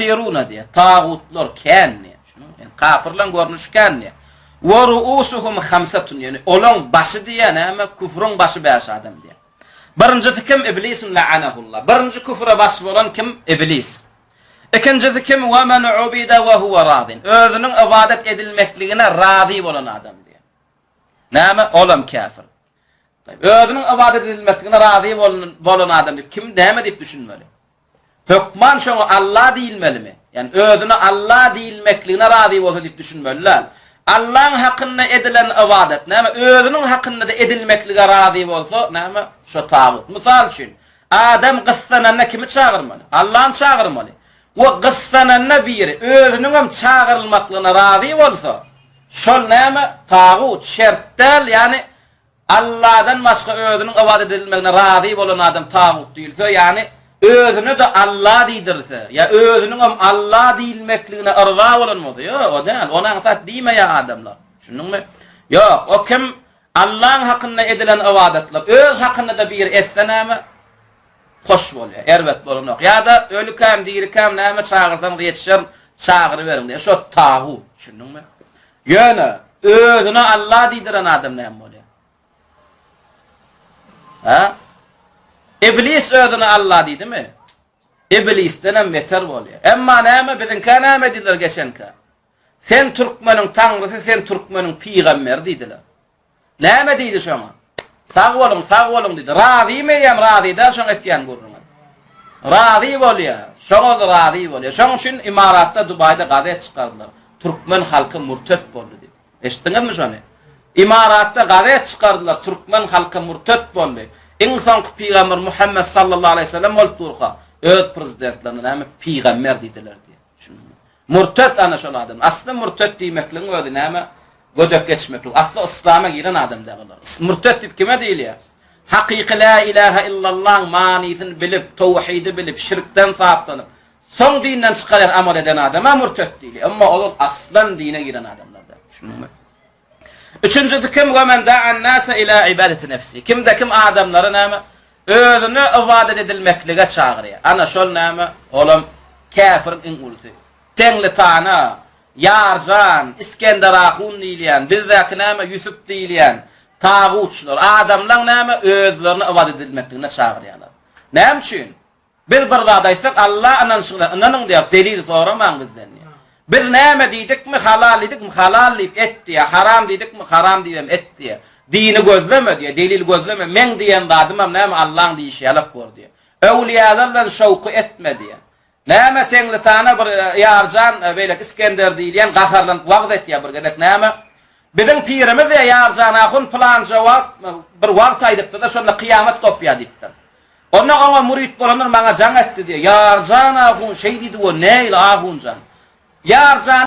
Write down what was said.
Kesiruna diýýär. Tagutlar kän diýýär. Şunuň ýaly kapyrlaryň görnüşi kän diýýär. Wa ruusuhum hamsatun ýagny olaň başy diýýär näme? Küfrüň başy bäş adam diýýär. Birinjisi kim? Iblisun la'anahullah. Birinji küfre baş bolan kim? Iblis. Ikinjisi kim? Wa men ubida wa huwa razin. Özüniň ybadat edilmekligine razy bolan adam diýýär. Näme? Olam käfir. Özüniň ybadat edilmekligine razy bolan adam diýip kim näme diýip düşünmeli? Hökman şoňa Alla diýilmelimi? Ýagny özüne Alla diýilmekligine razy bolsa diýip düşünmeli däl. Allaň hakynda edilen ybadat näme? Özüniň hakynda-da edilmeklige razy bolsa näme? Şo tagut. Mysal üçin, adam gyssananda kimi çagyrmaly? Allany çagyrmaly. We gyssananda biri özüniňem çagyrylmaklygyna razy bolsa, şol näme? Tagut, şert däl, ýagny Alladan başga özüniň ybadat edilmegine razy bolan adam tagut diýilse, ýagny özüne-de Alla diýdirilse, ýa özüniňem Alla diýilmekligine yrza bolan bolsa, ýok, o däl, ony aňsat diýmeýär adamlar. Düşündiňmi? Ýok, o kim Allaň hakynda edilen ybadatlar, öz hakynda-da biri etse näme? Hoş bolýar, erbet bolanok. Ýa-da ölükäm, dirikäm näme çagyrsaňyz ýetişerin, çagyryberiň diýýär. Şo tagut, düşündiňmi? Ýöne özüne Alla diýdiren adam näme bolýar? Ha? Iblis özüne Alla diýdimi? Iblisden hem beter bolýar. Emma näme biziňkä näme diýdiler geçenkä? Sen türkmeniň taňrysy, sen türkmeniň pygamberi diýdiler. Näme diýdi şoňa? Sag boluň, sag boluň diýdi. Razymy eýýäm razy däl şoň etýän gürrüňe. Razy bolýar. Şoňa-da razy bolýar. Şoň üçin Imaratda, Dubaýda gazet çykardylar. Türkmen halky murtet boldy diýip. Eşitdiňizmi şony? Imaratda gazet çykardylar, türkmen halky murtet boldy. Iň soňky pygamber Muhammet sallallahu aleýhi we sellem bolup durka, öz prezidentlerine näme pygamber diýdiler diýip. Düşündiňmi? Murtet ana şol adam. Asly murtet diýmekligiň özi näme? Gödek geçmeklik. Asly yslama giren adam däl olar. Murtet diýip kime diýilýär? Hakyky la ilaha illallaň manysyny bilip, towhidi bilip, şirkden saplanyp, soň dinden çykarýan amal eden adama murtet diýilýär. Emma olar aslan dine giren adamlar däl. Düşündiňmi? Üçünjisi kim? Ve men da'an nasa ila ibadeti nefsi. Kimde kim adamlary näme? Özüne ybadat edilmeklige çagyrýar. Ana şol näme? Olam käfiriň iň ulusy. Teňli-tana, Ýarjan, Isgender ahun diýilýän, bizdäki näme Ýusup diýilýän tagutçylar, adamlaň näme özlerine ybadat edilmekligine çagyrýarlar. Näme üçin? Biz bir zat aýtsak, Alla ynanyşyňyza ynanyň diýýär, delil soramaň bizden diýýär. Biz näme diýdikmi, halal diýdikmi, halal diýip et diýýär, haram diýdikmi, haram diýibem et diýýär. Dini gözleme diýýär, delil gözleme, meň diýen zadymam näme Allaň diýişi ýalak bor diýýär. Öwlüýäler bilen şowky etme diýýär. Näme Teňlitana bir Ýarjan beýleki Isgender diýilýän gaharlanyp wagyz etýär bir gezek näme Biziň pirimiz diýýär Ýarjan ahun pylança wagt bir wagt aýdypdyr-da şonda kyýamat gopýar diýipdir. Onda oňa mürit bolanlar maňa jaň etdi diýýär. Ýarjan ahun şeý diýdi we nähili ahunjan. Ýarjan.